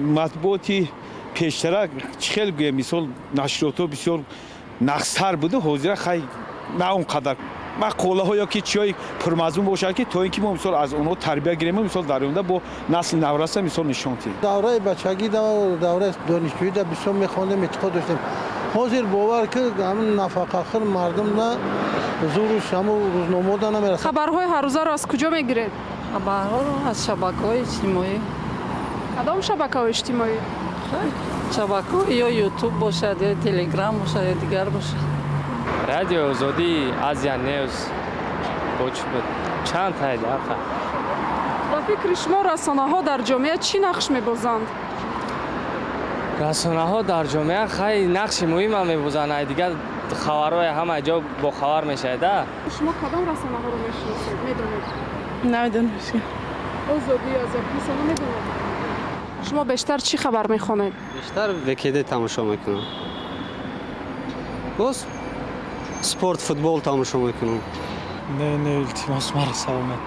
Матбуоти пештара чӣ хел гӯем, мисол, нашриётҳо бисёр нақстар буду, ҳозира хай на он қадар мақолаҳо ё ки чиҳои пурмазмун бошад, ки то ин ки мо, мисол, аз онҳо тарбия гирем, мисол, дар оянда бо насли навраса, мисол, нишон диҳем. Давраи бачагӣ, давраи донишҷӯида бисёр мехондем, эътиқод доштем. Ҳозир бовар ки ҳамин нафақахӯр мардум на зуруш ҳамун рӯзномаода намерасад. Хабарҳои ҳаррӯзаро аз куҷо мегиред? Хабарҳоро аз шабакаҳои иҷтимоӣ. Кадом шабакаҳои иҷтимоӣ? Шабакаҳо ё Ютуб бошад, ё Телеграм бошад, ё дигар бошад. Радио Озодӣ, Азия Ньюс, буд, чанд тай дақа. Ба фикри шумо, расонаҳо дар ҷомеа чӣ нақш мебозанд? Расонаҳо дар ҷомеа хай нақши муҳимам мебозанд. Ай дигар хабарҳои ҳама ҷо бохабар мешавед. Шумо кадом расонаҳоро мешиносед, медонед? Намедонам. Озодӣ, Азия Плюсро намедонед? Шумо бештар чӣ хабар мехонед? Бештар ВКД тамошо мекунам, боз спорт, футбол тамошо мекунам. Не, не, илтимос, мара саломат.